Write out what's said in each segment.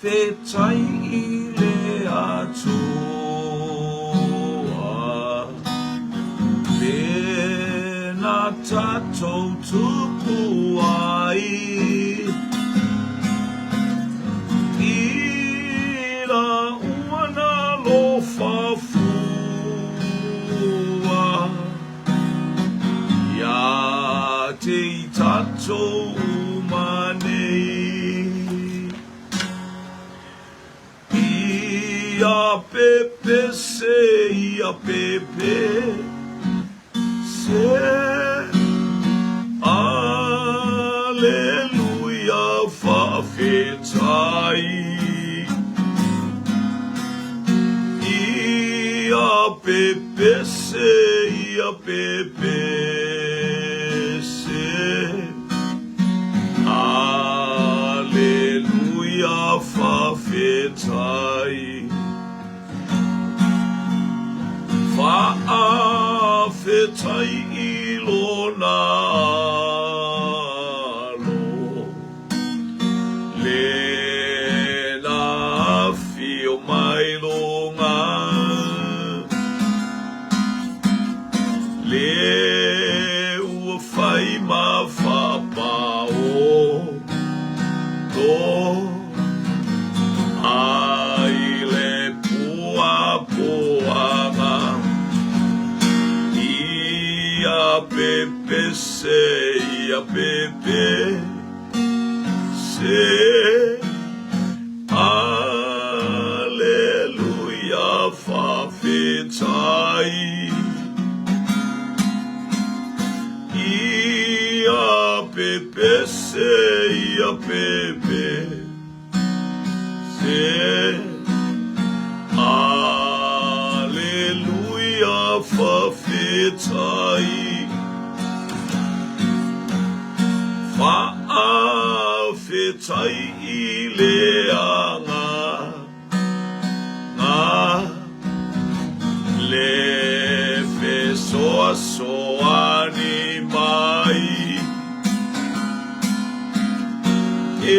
Fetai i le Atua, Lena tatou tupu ai I la ua na lofa fua Ia te i tatou uma nei. Ia pepese, ia pepese, Aleluia, faafetai. Ia pepese, ia pepese, Aleluia faafetai. Faafetai i lona alo. Lena afio mai luga. Le ua fai ma faapao to ai le puapuaga ia pepese ia pepese Aleluia faafetai Ia pepese ia pepese Aleluia faafetai Faafetai i le aga le fesoasoani mai e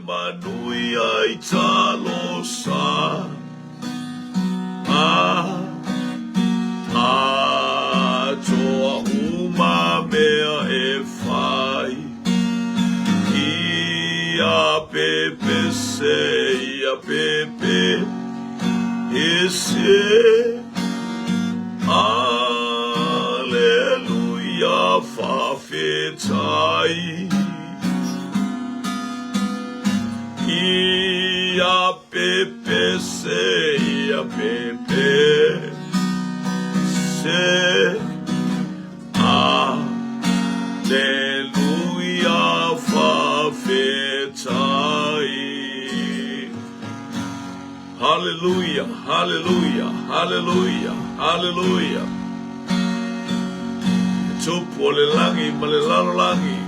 manuia i talosaga Atoa uma mea e fai Ia pepese, ia pepese Aleluia faafetai Ia Pepese ia pepese Aleluia faafetai Haleluia, haleluia, haleluia, haleluia Le Tupu o le lagi ma le lalolagi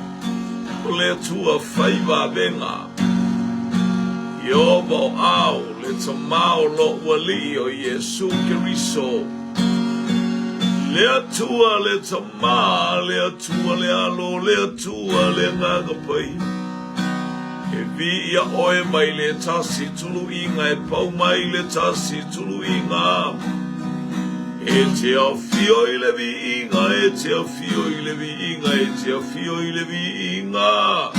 O le Atua fai vavega Ieova o Ao, le Tama o lo'u Alii o Iesu Keriso, le Atua, le Tama, le Atua, le Alo, le Atua, le Agaga Paia, e viia oe mai le tasi tuluiga e pau mai le tasi tuluiga. E te afio i le viiga, e te afio i le viiga, e te afio i le viiga.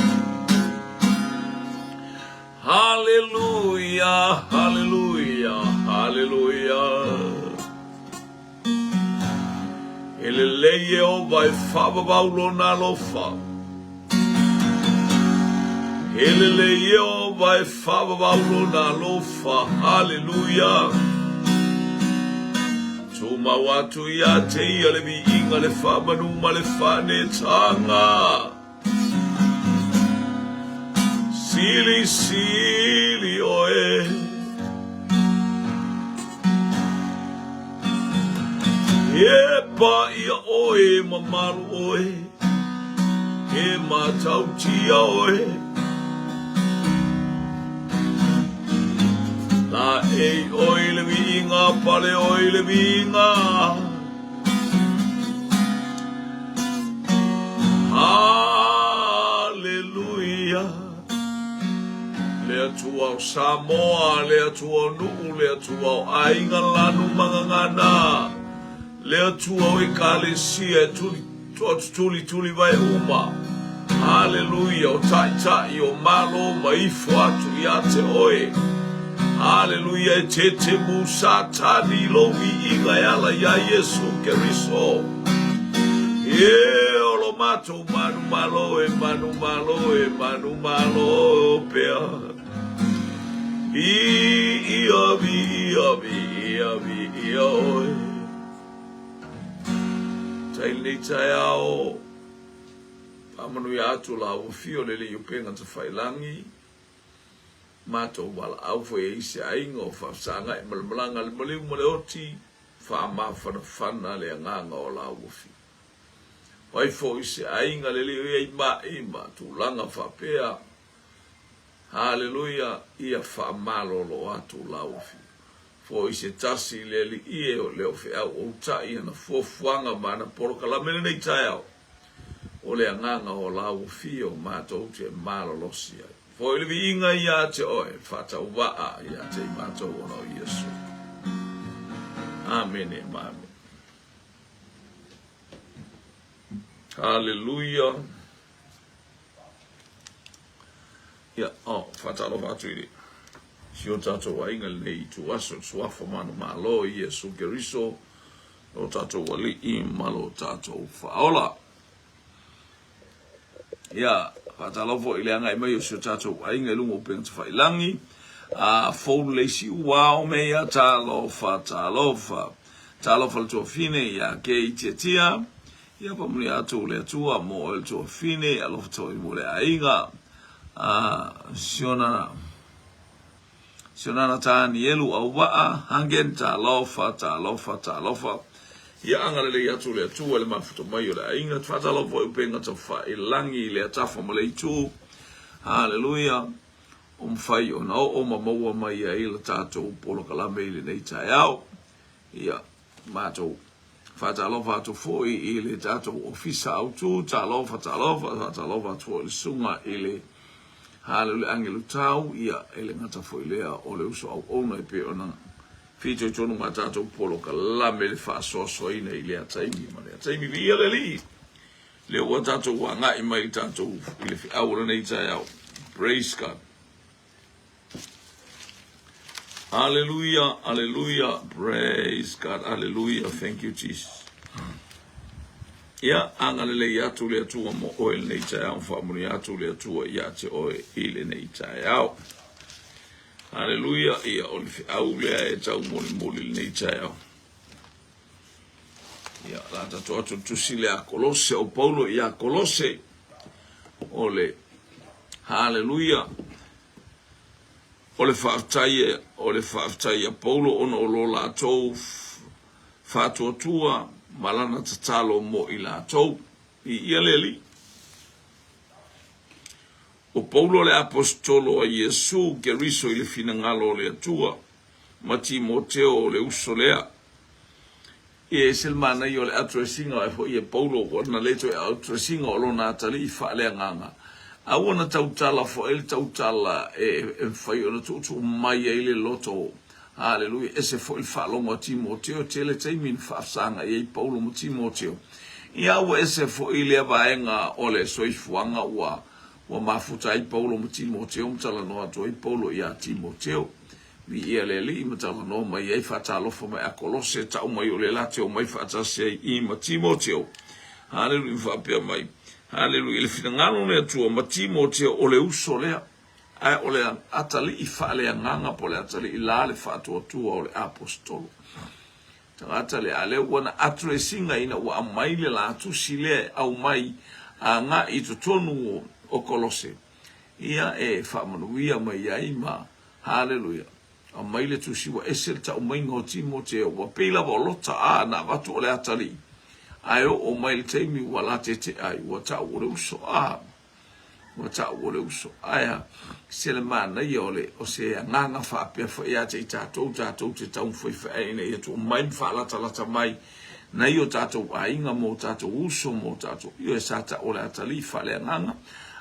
Haleluia, haleluia, haleluia. E lelei Ieova e faavavau lona alofa. E lelei Ieova e faavavau lona alofa. Haleluia. Tumau atu ia te ia le viiga, le faamanu ma le faanetaga. Silisili oe. E paia oe, mamalu oe, e matautia oe. Laei oe i le viiga, pale oe i le viiga. Haleluia. Le Atua o Samoa, le Atua o Nuu, le Atua o Aiga, Lanu ma Gagana, le Atua o Ekalesia e tuli, tulitulivae uma. Haleluia, o Taitai o Malo ma ifo atu ia te Oe. Haleluia, e tetemu Satani i lou viiga e ala iā Iesu Keriso. E o lo matou manumalo e manumalo e manumalo pea. Viia, viia, viia, viia oe. Tai lenei taeao, faamanuia atu la ua fio le lei upega tafailangi, matou valaau foi e isi aiga o faafesagai ma le malaga a le maliu ma le oti, faamafanafana le agaga o la ua fio. O ai foi se aiga le lei o i ai mai ma tulaga faapea, Haleluia, ia faamalolo atu la ua fio. Foi se tasi i le Alii e o leo feau outai ana fuafuaga ma ana polokalame lenei taeao, o le agaga o la ua fio matou te malolosi ai. Foi le viiga ia te oe, le faatauvaa ia te i matou ona o Iesu. Amene ma amene. Haleluia. Ia, oh, faatalofa atu i si o tatou aiga i lenei ituaso, i le suafa manumalo i Iesu Keriso, lo tatou Alii ma lo tatou Faaola. Ia, faatalofa foi i le agai mai o si o tatou aiga i luga o upega tafailagi, a fou le isi uao me ia talofa, talofa. Talofa le tuafine ia ke i tiatia, Ia faamanuia atu le Atua mo oe le tuafine, ia alofa toi mo le aiga. A siona siona Tanielu Auvaa Hangen talofa talofa talofa. Ia agalelei atu le Atua i le mafuta mai o le aiga. Faatalofa foi upega tafailangi i le atafa ma le itu. Haleluia. O mafai ona oo ma maua mai ai le tatou polokalame i lenei taeao. Ia matou faatalofa atu foi i le tatou ofisa autu, talofa, talofa, faatalofa atu foi i le susuga i le Haleluia Angelo Tau, ia e le gata foi lea o le uso auauna e pei ona fitoitonu ma tatou polokalame le faasoasoaina i lea taimi ma lea taimi. Viia le Alii, lea ua tatou agai mai i tatou i le feau o lenei taeao. Praise God. Hallelujah, hallelujah, praise God, hallelujah, thank you Jesus. Ia, agalelei atu le Atua mo oe lenei taeao, faamanuia atu le Atua ia te oe i lenei taeao. Hallelujah, ia o le feau lea e taumolimoli lenei taeao. Ia, la tatou atu le tusi lea a Kolose, o Paulo ia Kolose, o le Hallelujah, O le faafetai, o le faafetai a Paulo ona o lo latou faatuatua ma lana tatalo mo i latou. Viia le Alii. O Paulo le Aposetolo a Iesu Keriso i le finagalo o le Atua, ma Timoteo o le uso lea. E ese le manaia o le address ina foi e Paulo ua na le toe address ina o lona atalii faaleagaga. A ua na tautala foi le tautala e mafai ona tuutuu mai ai le loto. Haleluia! Ese foi le faalogo a Timoteo, tele taimi na faafesagai ai Paulo ma Timoteo. Ia ua ese foi lea vaega o le soifuaga ua ua mafuta ai Paulo ma Timoteo ma talanoa atu ai Paulo ia Timoteo. Viia le Alii ma talanoa mai ai, faatalofa mai a Kolose, tau mai o le la te omai faatasi ai i ma Timoteo. Haleluia, faapea mai. Haleluia, i le finagalo o le Atua ma Timoteo o le uso lea. Ae o le atalii faaleagaga po o le atalii la le faatuatua o le aposetolo. Tagata lea, a lea ua na address ina ina ua aumai le la tusi lea e aumai agai i totonu o Kolose, ia e faamanuia mai ai ma Haleluia! Aumai le tusi ua ese le taumaiga o Timoteo, ua pei lava o Lota a na avatu o le atalii, ae oo mai le taimi ua latete ai, ua tau o le uso a, ua tau o le uso. Ae a, se le manaia o le, o se agaga faapea foi ia te i tatou, tatou te taumafai ai ina ia tuu mai ma faalatalata mai nai o tatou aiga ma o tatou uso ma o tatou, ioe, sa tau o le atalii faaleagaga.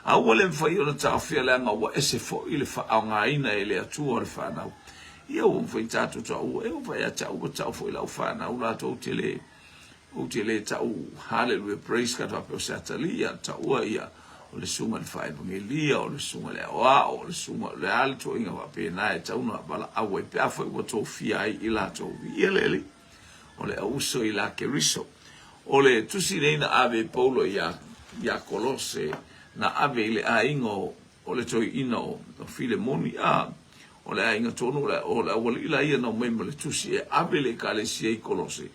A ua le mafai ona taofia leaga ua ese foi le faaaogaina e le Atua o le fanau. Ia ua mafai tatou taua, e oo foi ia te au ua tau foi lau fanau latou te le, ou te le tau Haleluia praise God faapea o se atalii, a taua ia o le susuga i le faevagelia, o le susuga i le aoao, o le susuga o le a le tuuaiga faapena e tau ona valaau ai pe afai ua tofia ai i latou. Viia le Alii. O le auuso i la Keriso. O le tusi nei na ave e Paulo ia ia Kolose, na ave i le aiga o o le toeaina o Filemoni, a o le aiga tonu o le o le aualii la ia na omai ma le tusi e ave i le ekalesia i Kolose,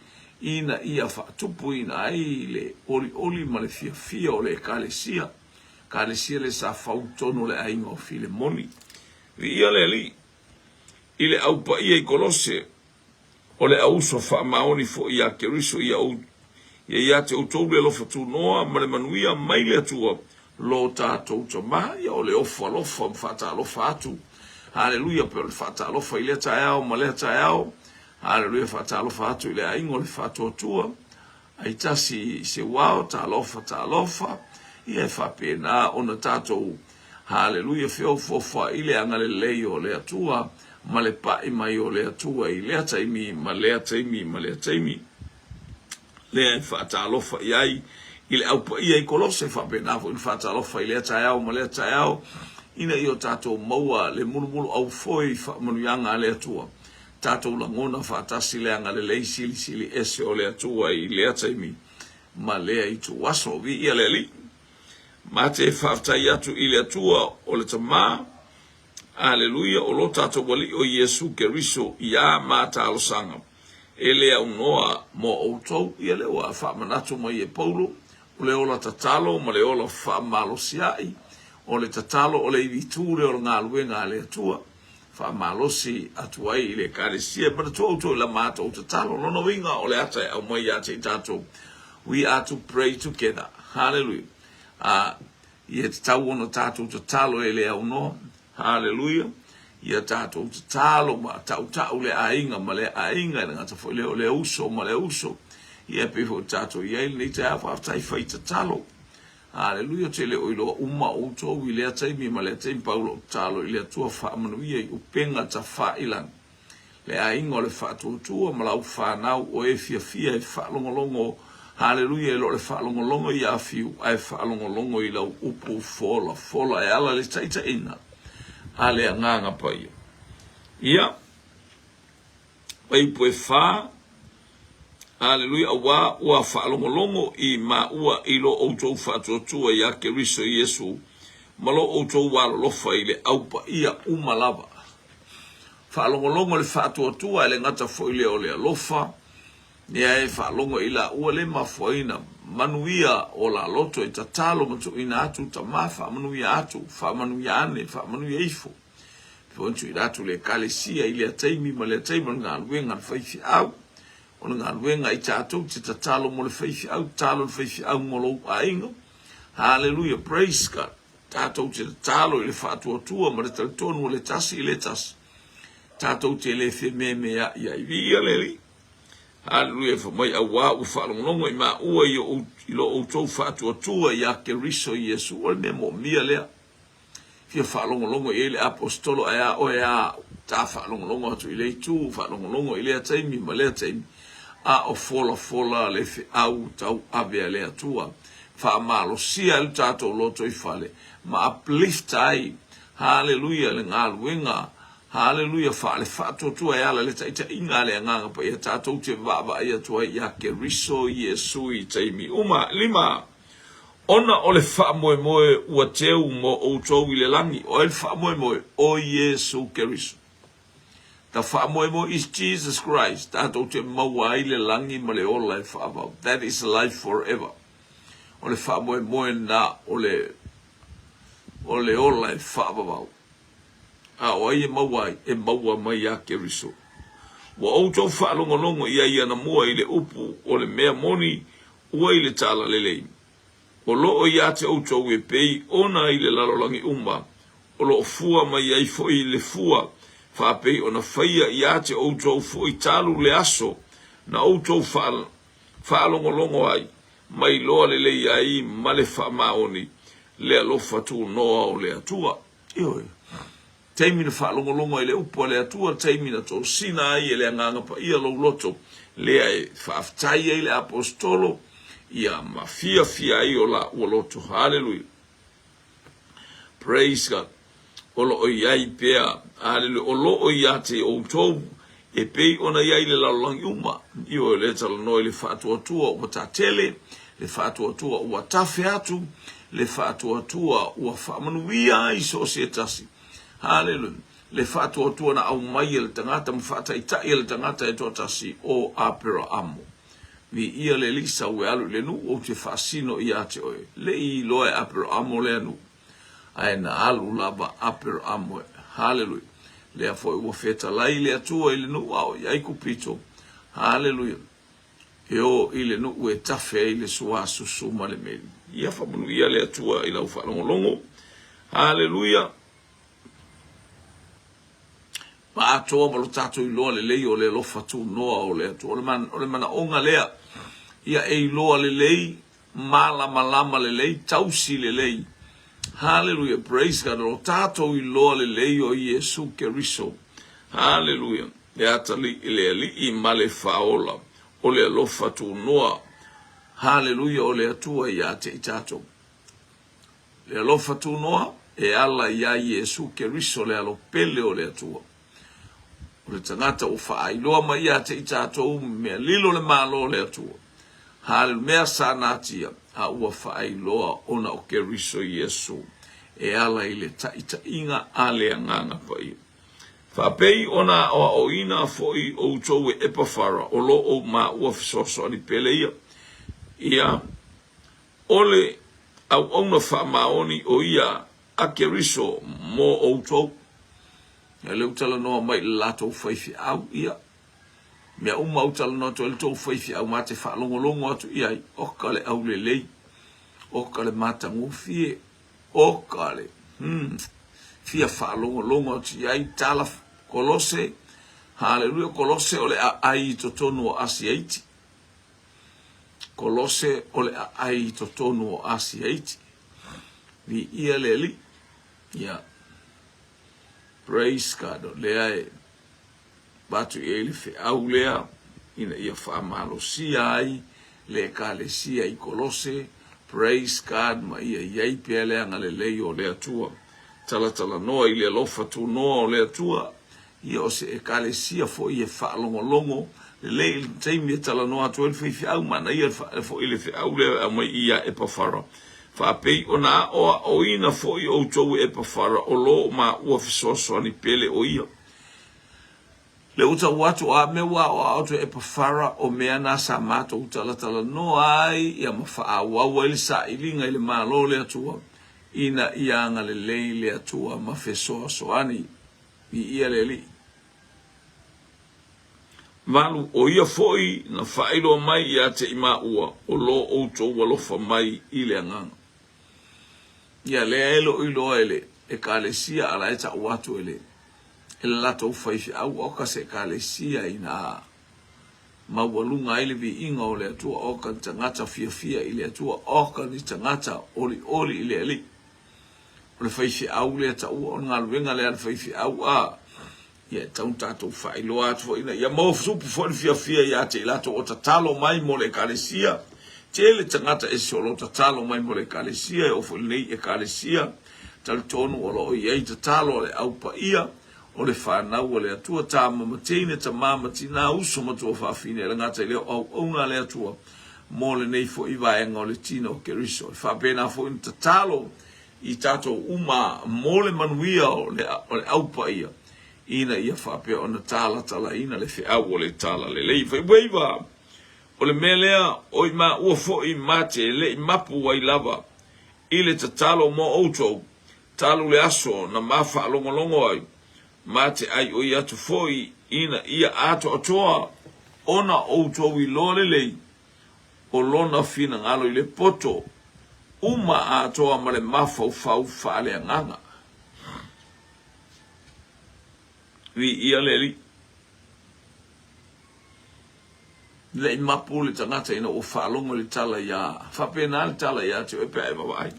ina ia faatupuina ai le olioli ma le fiafia o le ekalesia, ekalesia lea sa fau tonu o le aiga o Filemoni. Viia le Alii i le au paia i Kolose. O le auuso faamaoni foi ia Keriso ia ou, ia ia te outou le alofa tunoa ma le manuia mai le Atua lo tatou Tama. Ia o le ofo alofa ma faatalofa atu. Haleluia, pei o le faatalofa i lea taeao ma lea taeao. Haleluia, faatalofa atu i le aiga o le faatuatua. Aitasi i se uao, talofa, talofa, ia e faapena ona tatou, haleluia, feofoofoai i le agalelei o le Atua ma le pai mai o le Atua i lea taimi ma lea taimi ma lea taimi. Lea e faatalofa i ai i le Au Paia i Kolose, faapena foi ona faatalofa i lea taeao ma lea taeao, ina ia o tatou maua le mulumulu aufoe i faamanuiaga a le Atua. Tatou lagona faatasi le agalelei silisili ese o le Atua i lea taimi ma lea ituaso. Viia le Alii. Ma te faafetai atu i le Atua o le Tama, Aleluia, o lo tatou Alii o Iesu Keriso iā ma talosaga e le aunoa mo outou. Ia lea ua faamanatu mai e Paulo, o le ola tatalo ma le ola faamalosiaʻi, o le tatalo o le ivi tū lea o le galuega a le Atua. Faamalosi atu ai i le Ekalesia. E manatua outou i la matou tatalo. Lona uiga o le ata e aumai ia te i tatou. We are to pray together. Hallelujah. A, ia tatau ona tatou tatalo e le aunoa. Hallelujah. Ia tatou tatalo ma tautau le aiga ma le aiga, e le gata foi lea o le uso ma le uso. Ia e pei foi ona tatou i ai lenei taeao, faafetai fai tatalo. Aleluia, ou te le o iloa uma outou i lea taimi ma lea taimi, pau lou tatalo i le Atua faamanuia i upega tafailagi, le aiga o le faatuatua ma lau fanau o e fiafia e faalogologo, haleluia, e le o le faalogologo ia Fiu, ae faalogologo i lau upu folafola e ala i le taitaiina a le Agaga Paia. Ia. Upu e fa, Aleluia, auā ua faalogologo i māua i lo outou faatuatua iā Keriso Iesu ma lo outou alolofa i le au paia uma lava. Faalogologo le faatuatua e le gata foi lea o le alofa, ia e faalogo i laua le mafuaina manuia o la loto e tatalo ma tuuina atu, Tama, faamanuia atu, faamanuia ane, faamanuia ifo. Foi tuuina atu le Ekalesia i lea taimi ma lea taimi o le galuega a le faifeau. O le galuega i tatou te tatalo mo le faifeau, tatalo le faifeau mo lou aiga. Hallelujah, praise God. Tatou te tatalo i le faatuatua ma le talitonu o le tasi i le tasi. Tatou te le fememea'i ai. Viia le Alii. Hallelujah, fai mai, auā ua faalogologo i maua i lo outou faatuatua iā Keriso Iesu. O le mea moomia lea. Fia faalogologo i ai le Aposetolo, ae a oe a ta faalogologo atu i le itu, faalogologo i lea taimi ma lea taimi, a o folafola le feau tauave a le Atua. Faamalosia ai lo tatou lotoifale ma uplift ai, haleluia, le galuega, haleluia, faale-faatuatua e ala i le taitaiga a le Agaga Paia tatou te vaavaai atu ai ia Keriso Iesu i taimi uma. Lima. Ona o le faamoemoe ua teu mo outou i le lagi. O ai le faamoemoe? O Iesu Keriso. The faamoemoe is Jesus Christ, tatou te maua ai le lagi ma le ola e faavau. That is life forever. O le faamoemoe lena o le, o le ola e faavavau. A o ai e maua ai? E maua mai ia Keriso. Ua outou faalogologo i ai anamua i le upu o le mea moni Ua i le talalelei. O lo o ia te outou e pei ona i le lalolagi uma, o lo o fua mai ai foi le fua, faapei ona faia ia te outou foi talu le aso na outou faalogologo ai, mai loa lelei ai ma le faamaoni. le alofa tunoa o le Atua. Ioe. Taimi na faalogologo ai le upu a le Atua, taimi na tosina ai e le Agaga Paia lou loto, lea e faafetai ai le Aposetolo, ia ma fiafia ai o laua loto. Haleluia. Praise God. O lo o i ai pea, haleluia, o lo o ia te outou, e pei ona i ai le lalolagi uma. Ioe, lea e talanoa i le faatuatua ua tatele, le faatuatua ua tafe atu, le faatuatua ua faamanuia ai so o se tasi. Haleluia. Le faatuatua na aumai e le tagata ma faataitai e le tagata e toatasi o Aperaamo. Viia le Alii sau e alu i le nuu ou te faasino ia te oe. Le i iloa e Aperaamo lea nuu. Ae na alu lava Aperaamo e. Haleluia. Lea foi ua fetalai le Atua i le nuu a o i Aikupito. Haleluia. E o i le nuu e tafe ai le suasusu ma le meli. Ia faamanuia le Atua i lau faalogologo. Haleluia. Ma atoa ma lo tatou iloa lelei o le alofa tunoa o le Atua. O le manaoga lea, ia e iloa lelei, malamalama lelei, tausi lelei. Haleluia, praise God, o lo tatou iloa lelei o Iesu Keriso. Haleluia, le Atalii, le Alii ma le Faaola o le alofa tunoa. Haleluia o le Atua ia te i tatou. Le alofa tunoa e ala iā Iesu Keriso le alo pele o le Atua. O le tagata ua faailoa mai ia te i tatou mea lilo le malo o le Atua. Haleluia, mea sa natia, a ua faailoa ona o Keriso Iesu e ala i le taitaiga a le Agaga Paia. Faapei ona aoaoina foi outou e Epafara o lo o maua fesoasoani pele ia, ia O le auauna faamaoni o ia a Keriso mo outou. Ia lea ua talanoa mai i le latou faifeau, ia, mea uma ua talanoa atu ai le tou faifeau ma te faalogologo atu i ai, oka le aulelei, oka le matagofie, oka le, fia faalogologo atu i ai, tala Kolose, haleluia, Kolose o le aai i totonu o Asia Iti. Kolose o le aai i totonu o Asia Iti. Viia le Alii. Ia. Praise God. O lea e avatu i ai le feau lea ina ia faamalosia ai le Ekalesia i Kolose. Praise God. Ma ia i ai pea le agalelei o le Atua. Talatalanoa i le alofa tunoa o le Atua. Ia o se Ekalesia foi e faalogologo lelei i le taimi e talanoa atu ai le faifeau, manaia foi le feau lea e aumai ia Epafara, faapei ona aoaoina foi outou e Epafara o lo maua fesoasoani pele o ia. Le ua tau atu a mea ua aoao atu e Epafara o mea na sa matou talatalanoa ai ia ma faaauau ai le sailiga i le Malo o le Atua ina ia agalelei le Atua ma fesoasoani. Viia le Alii. Valu, o ia foi na faailoa mai ia te i maua o lo outou alofa mai i le Agaga. Ia lea e le o iloa e le Ekalesia a la e tau atu e le e le latou faifeau oka se Ekalesia ina maualuga ai le viiga o le Atua oka ni tagata fiafia i le Atua oka ni tagata olioli i le Alii. O le faifeau lea taua, o le galuega lea a le faifeau, a, ia e tatau ona tatou faailoa atu foi ina ia maua supu foi le fiafia ia te i latou o tatalo mai mo le Ekalesia. Tele tagata ese o lo o tatalo mai mo le Ekalesia, e oo foi i lenei Ekalesia, talitonu o lo o i ai tatalo a le Au Paia, o le fanau a le Atua, tama ma teine, tama ma tina, uso ma tuafafine, e le gata i lea o auauna a le Atua mo lenei foi vaega o le tino o Keriso. E faapena foi ona tatalo i tatou uma mo le manuia o le, o le Au Paia, ina ia faapea ona talatalaina le feau o le Talalelei. Faiva, o le mea lea o i maua foi ma te le i mapu ai lava i le tatalo mo outou, Talu le aso na ma faalogologo ai, ma te aioi atu foi ina ia atoatoa ona outou iloa lelei o lona finagalo i le poto uma atoa ma le mafaufau faaleagaga. Viia le Alii. Le i mapu le tagata ina ua faalogo i le tala ia, faapena le tala ia te oe pe a e vaavaai.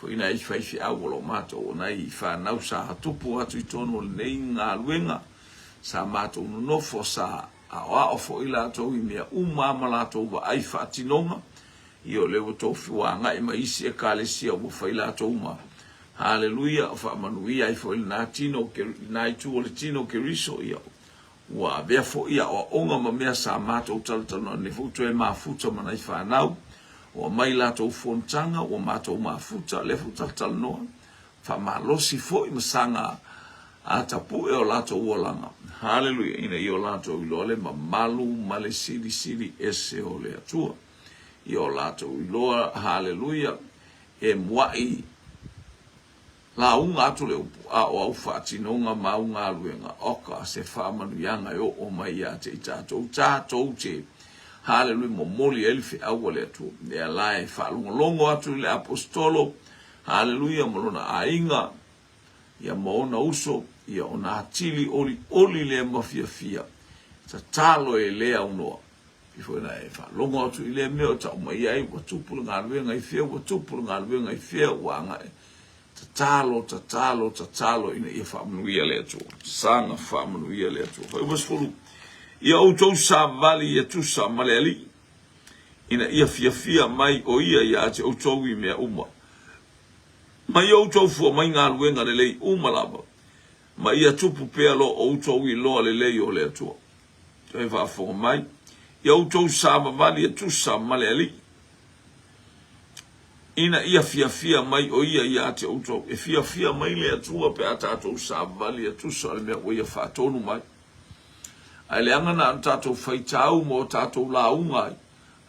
Foi nai faifeau o lo matou o nai fanau sa tupu atu i tonu o lenei galuega, sa matou nonofo, sa aoao foi latou i mea uma ma latou vaai faatinoga, ia o lea ua tofi ua agai mai isi ekalesia ua fai latou ma Haleluia, faamanuia ai foi lena tino, lena itu o le tino o Keriso, ia ua avea foi aoaoga ma mea sa matou talatalanoa nei foi toe mafuta ma nai fanau, ua aumai latou fonotaga, ua matou mafuta, lea foi talatalanoa, faamalosi foi ma saga tapue o latou olaga, haleluia, ina ia o latou iloa le mamalu ma le silisili ese o le Atua. Ia o latou iloa, haleluia, e muaʻi lauga atu le upu, a o au faatinoga ma au galuega, oka se faamanuiaga e oo mai ia te i tatou, tatou te haleluia momoli ai le feau a le Atua. Lea la e faalogologo atu i le Aposetolo, haleluia, ma lona aiga, ia ma ona uso, ia ona atili olioli lea ma fiafia, tatalo e le aunoa. Pei foi ona e faalogo atu i lea mea o tau mai ai, ua tupu le galuega i fea, ua tupu le galuega i fea, ua agai. Tatalo, tatalo, tatalo ina ia faamanuia le Atua. Saga faamanuia le Atua. Fuaiupu 10. Ia outou savali ia tusa ma le Alii, ina ia fiafia mai o ia ia te outou i mea uma. Ma ia outou fua mai galuega lelei uma lava, ma ia tupu pea lo outou iloa lelei o le Atua. Toe faafofoga mai, ia outou savavali e tusa ma le Alii, ina ia fiafia mai o ia ia te outou. E fiafia mai le Atua pe a tatou savavali e tusa o le mea ua ia faatonu mai. Ae leaga na ona tatou faitau ma o tatou lauga ai,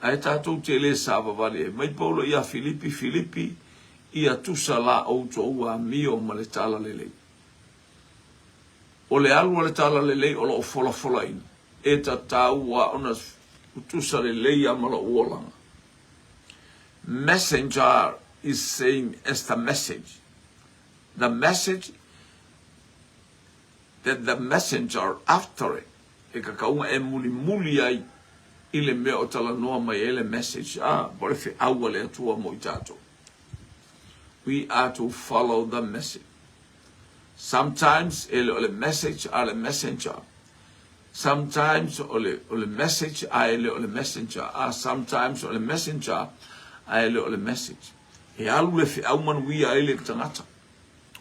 ae tatou te le savavali ai. Mai Paulo ia Filipi, Filipi, ia tusa la outou amio ma le talalelei. O le alu a le talalelei o lo o folafolaina, e tatau lava ona tutusa lelei lava ma lou olaga. Messenger is same as the message. The message that the messenger after it, e kakauga e mulimuli ai i le mea o talanoa mai ai le message, a, po o le feau a le Atua mo i tatou. We are to follow the message. Sometimes e le o le message a le messenger. Sometimes o le, o le message a e le o le messenger. A sometimes o le messenger a e le o le message. E alu le feau manuia ai le tagata.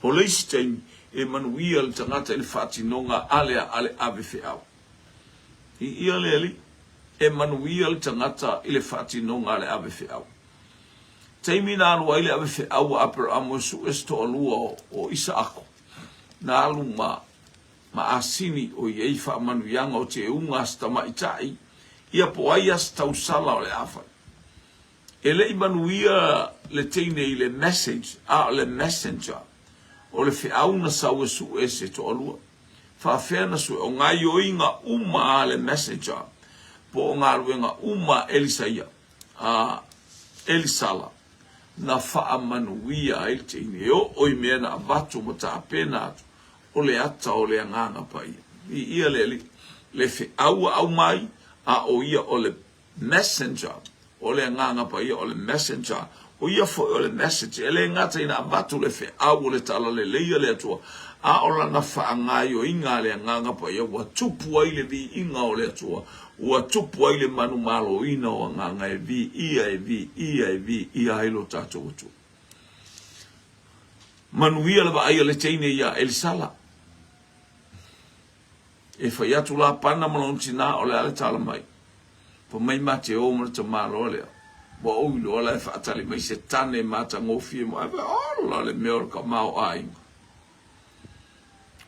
O le isi taimi, e manuia le tagata i le faatinoga a le, a le ave feau. I ia le alii, e manuia le tagata i le faatinoga a le ave feau. Taimi na alu ai le ave feau a Aperamo e sue se toalua o Isaako, na alu ma ma asini o i ai faamanuiaga o teuga a se tamaitai, ia po ai a se tausala o le a fai. E le i manuia le teine i le message, a o le messenger, o le feau na sau e sue se toalua. Faafea na sue o gaioiga uma a le messenger, po o galuega uma a Elisaia. a Elisala, na faamanuia ai le teine, e oo i mea na avatu ma tapena atu, o le ata o le Agaga Paia. Viia le Alii, le feau a aumai, a o ia o le messenger, o le Agaga Paia o le messenger, o ia foi o le message, e le gata ina avatu le feau o le talalelei a le Atua, a o lana faagaioiga a le Agaga Paia ua tupu ai le viiga o le Atua, Ua tupu ai le manumaloina o agaga e viia, e viia, e viia ai lo tatou Atua. Manuia le vaai a le teine iā Elisala. E fai atu Lapana ma lona tinā o le a le tala mai. Fa mai ma te o ma le tamaloa lea. Ua ou iloa la e faatali mai se tane matagofie mo ai. Ola le mea o le tamaoaiga.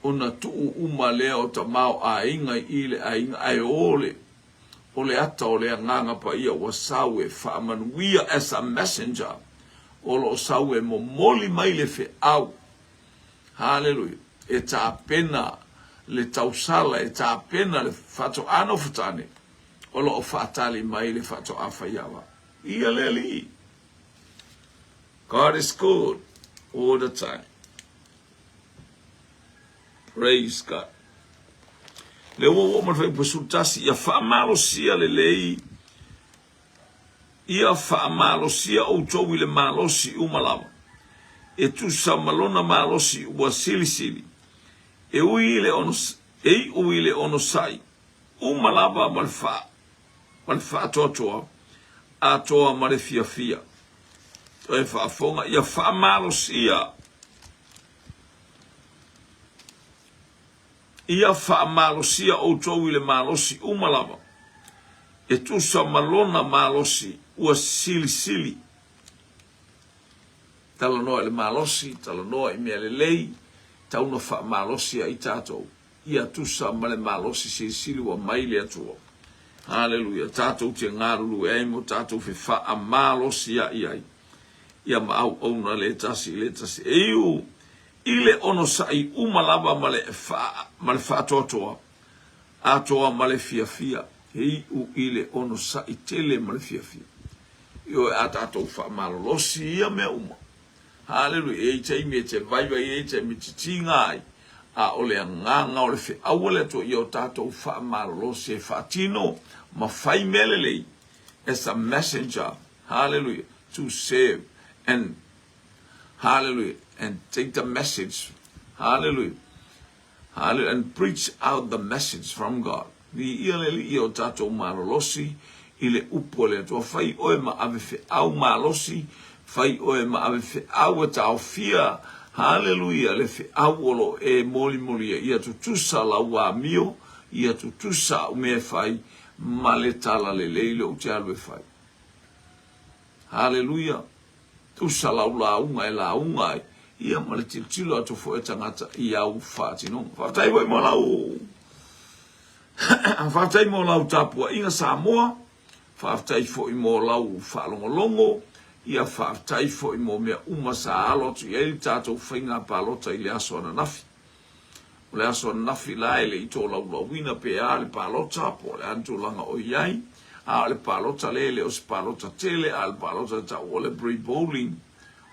Ona tuu uma lea o tamaoaiga i le aiga, ae o le o le ata o le Agaga Paia ua sau e faamanuia as a messenger, o lo o sau e momoli mai le feau, haleluia, e tapena le tausala, e tapena le faatoa nofotane, o lo o faatali mai le faatoa faiava. Ia le Alii. God is good all the time. Praise God. Le ua ua ma le fuaiupu 11, ia faamalosia lelei, ia faamalosia outou i le malosi uma lava. e tusa ma lona malosi ua silisili, e ui i le e iu i le onosai uma lava ma le ma le faatoatoa atoa ma le fiafia. Toe faafofoga ia faamalosia Ia faamalosia outou i le malosi uma lava, e tusa ma lona malosi ua silisili. Talanoa i le malosi, talanoa i mea lelei, tau na faamalosi ai tatou, ia tusa ma le malosi silisili ua mai le Atua. Haleluia! Tatou te galulue ai mo tatou fefaamalosi ai ai, ia ma auauna le tasi i le tasi. E iu I le onosai uma lava ma le ma le faatoatoa atoa ma le fiafia, e iu i le onosai tele ma le fiafia. Ioe, a tatou faamalolosi ia mea uma. Haleluia! E i ai taimi e te vaivai ai, e i ai taimi e te tiga ai, a o le agaga o le feau a le Atua ia o tatou faamalolosi e faatino ma fai mea lelei as a messenger, haleluia, to serve and Hallelujah. And take the message. Hallelujah. Hallelujah. And preach out the message from God. Viia le Alii o tatou malolosi i le upu a le Atua. Fai oe ma ave feau malosi, fai oe ma ave feau e taofia. Hallelujah. Le feau o lo e molimolia. Ia tutusa lau amio, ia tutusa au mea e fai, ma le tala lelei lea ou te alu e fai. Hallelujah. Tusa lau lauga e lauga ai, ia ma le tilotilo atu foi a tagata i au faatinoga. Faafetai foi mo lau Faafetai mo lau tapuaiga Samoa, faafetai foi mo lau faalogologo, ia faafetai foi mo mea uma sa alo atu i ai le tatou faiga palota i le aso ananafi. O le aso ananafi la e le i tolaulauina pe a le palota po o le a le tulaga o i ai, a o le palota lea e le o se palota tele a o le palota e tau o le pre-polling.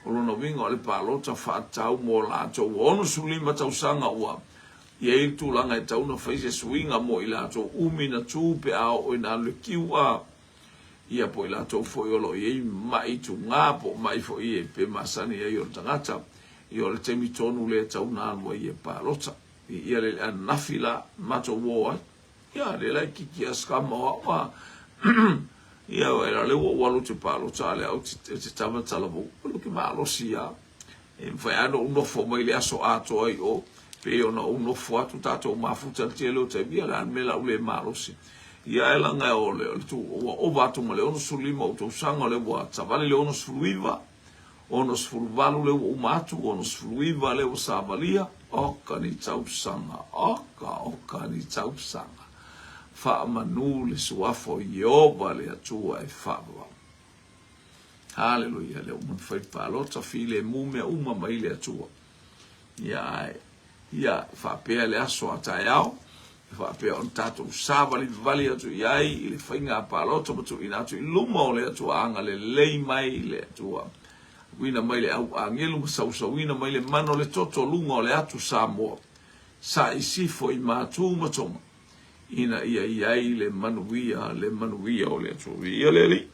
O lona uiga o le palota faatatau mo latou ua 65 tausaga ua i ai le tulaga e tatau ona fai se suiga mo i latou umi na tu pe a oo ina alu le kiu a ia po o i latou foi o lo o i ai ma'i tugā po o ma'i foi e pe masani ai o le tagata. Ia o le taimi tonu lea e tatau ona alu ai e palota. I ia le ananafi la matou o ai. Ia lea la e kiki a scammer o au a. Ia e la lea ua ou alu ou te palota a lea ou te te tama talavou. O le ke malosi ia. E mafai lava ona ou nofo mai le aso atoa i o. Pei ona ou nofo atu tatou mafuta le tele o taimi. Ia le a le mea la ou le malosi. Ia ae laga o le tu ua ova atu ma le 65 ou tausaga o lea ua savali le 69. 68 lea ua uma atu, 69 lea ua savalia, oka ni tausaga, oka, oka ni tausaga. Faamanu le suafa o Ieova le Atua e faavavau. Haleluia, lea ua uma ona fai le palota, filemu mea uma mai le Atua. Ia ae, ia faapea le aso a taeao, e faapea ona tatou savalivali atu i ai i le faiga palota ma tuuina atu i luma o le Atua agalelei mai le Atua. Uina mai le au agelu ma sausauina mai le mana o le toto luga o le atu Samoa. Sa i sifo i Matu ma Toma ina ia i ai le manuia, le manuia o le Atua. Viia le Alii.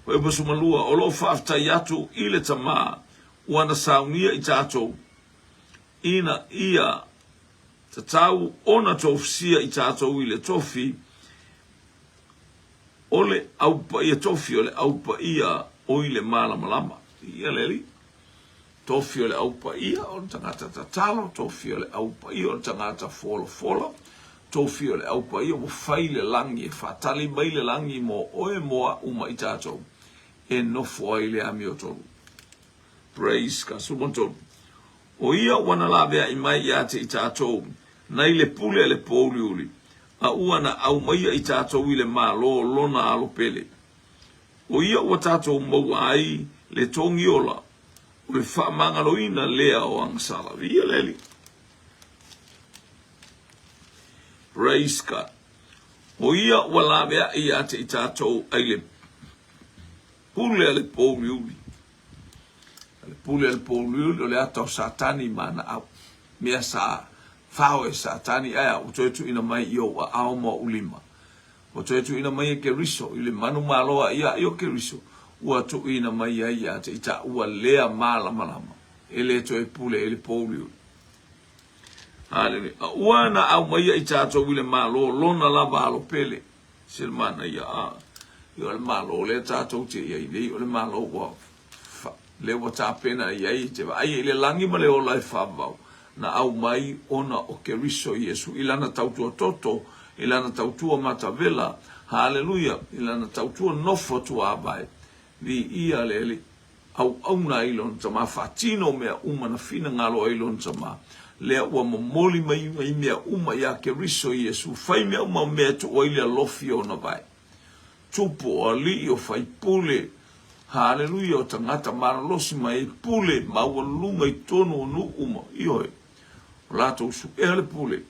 82, o lo o faafetai atu i le Tama ua na saunia i tatou, ina ia tatau ona tofusia i tatou i le tofi o le Au Paia, tofi o le Au Paia o i le malamalama. Ia le Alii. Tofi o le Au Paia o le tagata tatalo, tofi o le Au Paia o le tagata folafola, tofi o le Au Paia ua fai le lagi e faatali mai le lagi mo oe mo a'u ma i tatou e nofo ai le amiotonu. Praise God. 13. O ia ua na laveai mai ia te i tatou nai le pule a le pōuliuli, a ua na aumaia i tatou i le Malo lona alo pele. O ia ua tatou maua ai le togi ola, o le faamagaloina lea o agasala. Viia le Alii. Praise God. O ia ua laveai ia te i tatou ai le pule a le pōuliuli. O le pule a le pōuliuli o le ata o Satani ma ana au. Mea sa fao e Satani ae a ua toe tuuina mai i ou aao ma ou lima. Ua toe tuuina mai e Keriso i le manumalo a ia i o Keriso. ua tuuina mai ai ia te i taua lea malamalama e le toe pule i le pouliuli. Haleluia. A ua na aumaia i tatou i le Malo lona lava alo pele. Se le manaia a. Ia o le Malo lea tatou te i ai nei, o le Malo ua fa, lea ua tapena i ai te vaai i le lagi ma le ola e faavavau, na aumai ona o Keriso Iesu i lana tautua toto, i lana tautua matavela, haleluia, i lana tautua nofo tuavae, viia le Alii. Auauna ai lona tama, faatino mea uma na finagalo ai lona tama, lea ua momoli mai ai mea uma iā Keriso Iesu, fai mea uma mea e tuu ai le alofi o ona vae. Tupu, o alii, o faipule, haleluia, o tagata malolosi ma e pule maualuluga i totonu o nuu uma, ioe, o latou suea le pule,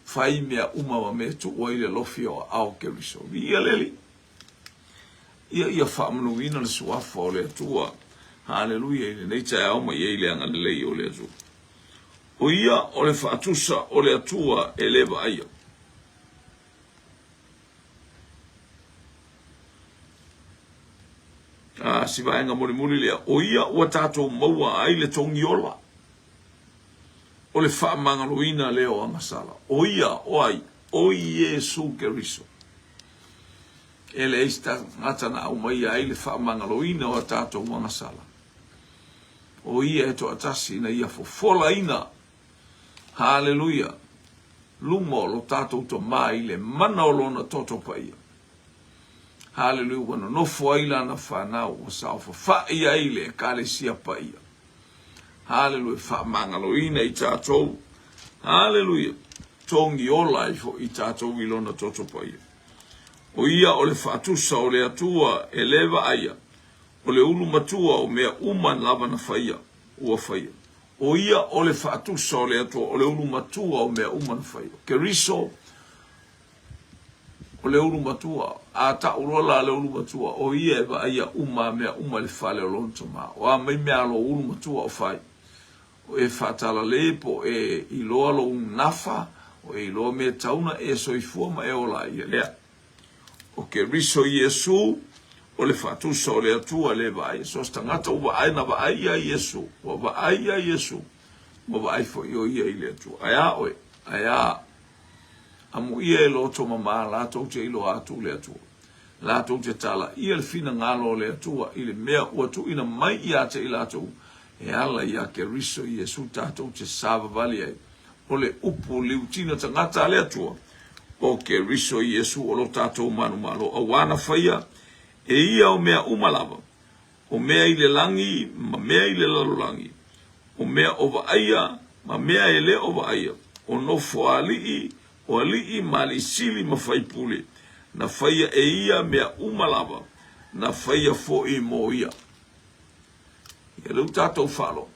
fai mea uma ma mea e tuu ai le alofi o aao o Keriso. Viia le Alii! Ia ia faamanuina le suafa o le Atua. Haleluia i lenei taeao ma i ai le agalelei o le Atua. O ia o le faatusa o le Atua e le vaaia. A si vaega mulimuli lea, o ia ua tatou maua ai le togiola o le faamagaloina lea o agasala. O ia o ai? O Iesu Keriso. E leai se tagata na aumaia ai le faamagaloina o a tatou agasala. O ia e toatasi ina ia fofolaina, haleluia, luma o lo tatou Tama i le mana o Lona toto paia. Haleluia, ua nonofo ai Lana fanau, ua saofafai ai le Ekalesia paia. Haleluia, faamagaloina i tatou. Haleluia, togi ola ai foi i tatou i Lona toto paia. O ia o le faatusa o le Atua e le vaaia, o le ulu matua o mea uma lava na faia, ua faia. O ia o le faatusa o le Atua, o le ulu matua o mea uma na faia. Keriso, o le ulu matua, a tau loa la le ulu matua, o ia e vaaia uma a mea uma i le fale o lona tama. O a mai mea a lou ulu matua o fai? O e faatalale po o e iloa lou nafa, o e iloa mea tau na e soifua ma e ola ai ia lea. O Keriso Iesu, o le faatusa o le Atua le vaai. So se tagata ua vaai na vaai ia Iesu, ua vaai ia Iesu, ua vaai foi o ia i le Atua. Ae a oe? Ae a? Amuia e loto mamā latou te iloa atu le Atua. Latou te talaia le finagalo o le Atua i le mea ua tuuina mai ia te i latou e ala iā Keriso Iesu tatou te savavali ai. O le upu liutina tagata a le Atua, o Keriso Iesu o lo tatou manumalo, auā na faia e ia o mea uma lava, o mea i le lagi ma mea i le lalolagi, o mea o vaaia ma mea e le o vaaia, o nofo a alii, o alii ma alii sili ma faipule, na faia e ia mea uma lava, na faia foi mo ia. Ia lea ua tatou faalogo,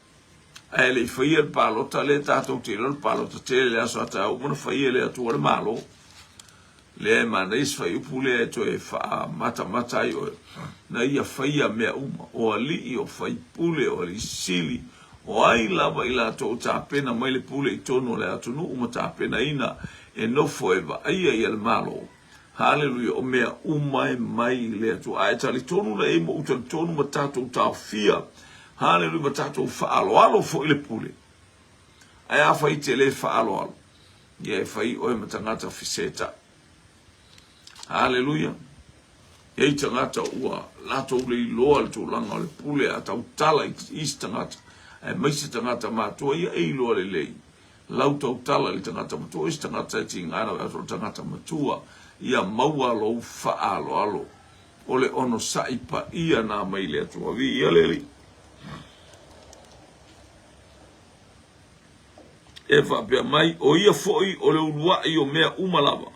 ae le i faia le palota lea tatou te iloa le palota tele le aso a taeao uma na faia e le Atua le Malo. Lea e manaia si fuaiupu lea e toe faamatamata ai oe, na ia faia mea uma, o alii, o faipule, o alii sili, o ai lava i latou o tapena mai le pule i totonu o le atunuu ma tapenaina e nofo e vaaia ia le Malo. Haleluia, o mea uma e mai i le Atua. A e talitonu la i ai ma ou talitonu ma tatou taofia, haleluia, ma tatou faaaloalo foi i le pule. Ae afai e te le faaaloalo, ia e fai oe ma tagata fesetai. Haleluia. E i ai tagata ua latou le iloa le tulaga o le pule a tautala i isi tagata, aemaise tagata matua ia e iloa lelei lau tautala i le tagata matua, o isi tagata e tiga ana o le tagata matua, ia maua lou faaaloalo. O le onosai paia na mai le Atua. Viia le Alii. E faapea mai, o ia foi o le uluai o mea uma lava,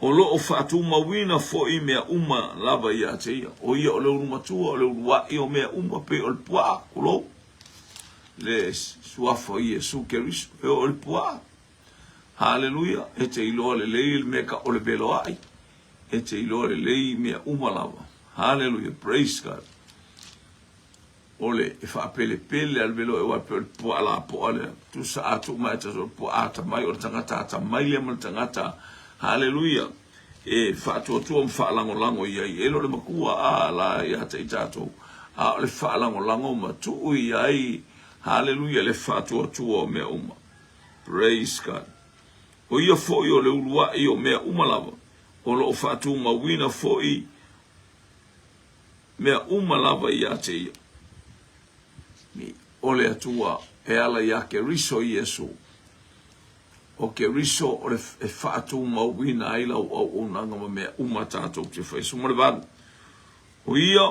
o lo o faatumauina foi mea uma lava ia te ia. O ia o le ulu matua, o le uluai o mea uma, pei o le puaa, tulou, le suafa o Iesu Keriso, e o le puaa. Haleluia, e te iloa lelei le mea ka o le veloai, e te iloa lelei mea uma lava. Haleluia, praise God. O le e faapelepele a le veloai aua e pei o le puaa lapoa lea. Tusa a tuu mai tasi o le puaa atamai, o le tagata atamai lea ma le tagata, haleluia, e faatuatua ma faalagolago i ai. E le o le makua a la ia te i tatou, a o le faalagolago ma tuu i ai, haleluia, le faatuatua o mea uma. Praise God. O ia foi o le uluai o mea uma lava, o lo o faatumauina foi mea uma lava ia te ia. O le Atua e ala iā Keriso Iesu. O Keriso o le e faatumauina ai lau auaunaga ma mea uma tatou te fai. 18. O ia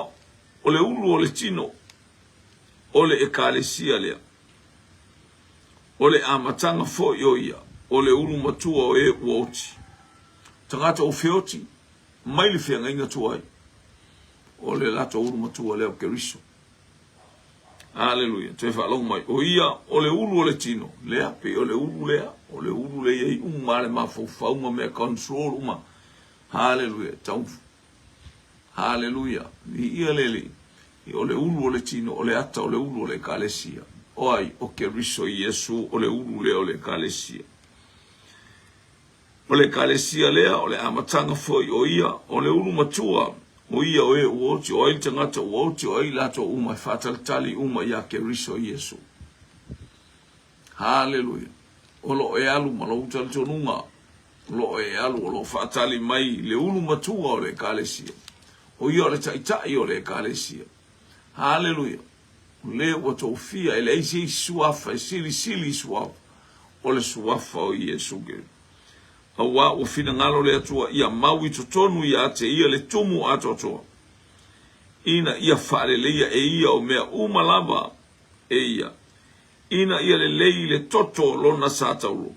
o le ulu o le tino o le Ekalesia lea. O le amataga foi o ia o le ulu matua o e ua oti. Tagata ua feoti mai le feagaiga tuai. O le latou ulu matua lea o Keriso. Aleluia. Toe faalogo mai. O ia, o le ulu o le tino. Lea, pei o le ulu lea. O le ulu lea i ai uma le mafaufauga, mea control uma. Haleluia. Tau. Haleluia. Viia le Alii. O le ulu o le tino, o le ata o le ulu o le Ekalesia. O ai? O Keriso Iesu, o le ulu lea o le Ekalesia. O le Ekalesia lea, o le amataga foi o ia, o le ulu matua, o ia o e ua oti, o ai le tagata ua oti, o ai i latou uma e faatalitali uma iā Keriso Iesu. Haleluia! O lo o e alu ma lou talitonuga, o lo o e alu, o lo o faatali mai le ulu matua o le Ekalesia. O ia o le Taitai o le Ekalesia. Haleluia! O le ua tofia e leai se isi suafa e silisili i suafa o le suafa o Iesu Keriso. Auā ua finagalo le Atua ia mau i totonu ia te ia le tumu atoatoa, ina ia faaleleia e ia o mea uma lava e ia, ina ia lelei i le toto lona sa taulo,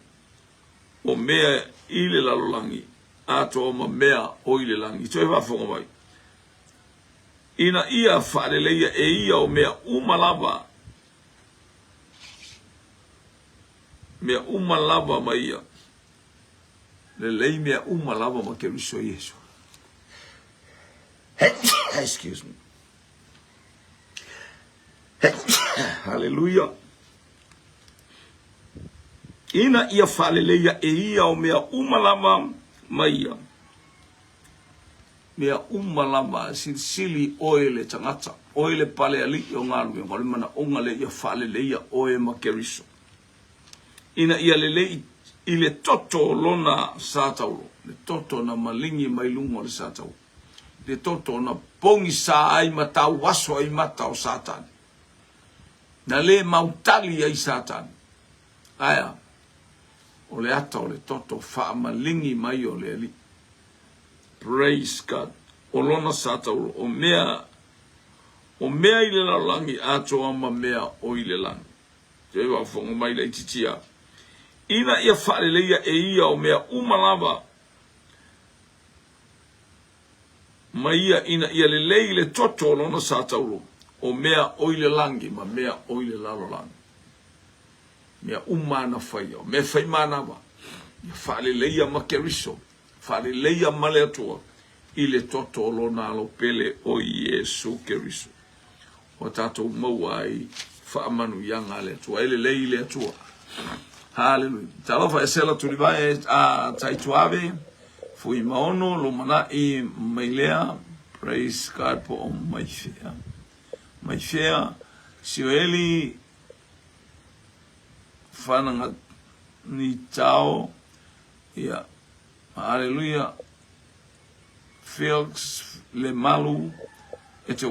o mea i le lalolagi atoa ma mea o i le lagi. Toe faafofoga mai. Ina ia faaleleia e ia o mea uma lava, mea uma lava ma ia. Lelei mea uma lava ma Keriso Iesu. Excuse me. Hallelujah. Ina ia faaleleia e ia o mea uma lava ma ia. Mea uma lava, silisili oe le tagata, oe le pale alii o galuega, o le manaoga lea ia faaleleia oe ma Keriso, ina ia lelei i le toto o lona sa taulo, le toto na maligi mai luga o le sa taulo, le toto na pogisa ai ma tauaso ai mata o Satani, na le mautali ai Satani. Aea, o le ata o le toto faamaligi mai o le Alii. Praise God. O lona sa taulo, o mea, o mea i le lalolagi atoa ma mea o i le lagi. Toe faafofoga mai laitiiti a. Ina ia faaleleia e ia o mea uma lava ma ia ina ia lelei le toto o lona sa taulo, o mea o i le lagi ma mea o i le lalolagi. Mea uma na faia, o mea fai manava, ia faaleleia ma Keriso, faaleleia ma le Atua i le toto o lona alo pele o Iesu Keriso. Ua tatou maua ai faamanuiaga a le Atua. E lelei le Atua. Haleluia. Talofa e sela tulivae a Taituave, Fuimaono, Lumanai, Mailea, praise God po o Maifea. Maifea, Sioeli, Whananga ni tao ia Haleluia Felix Lemalu e te.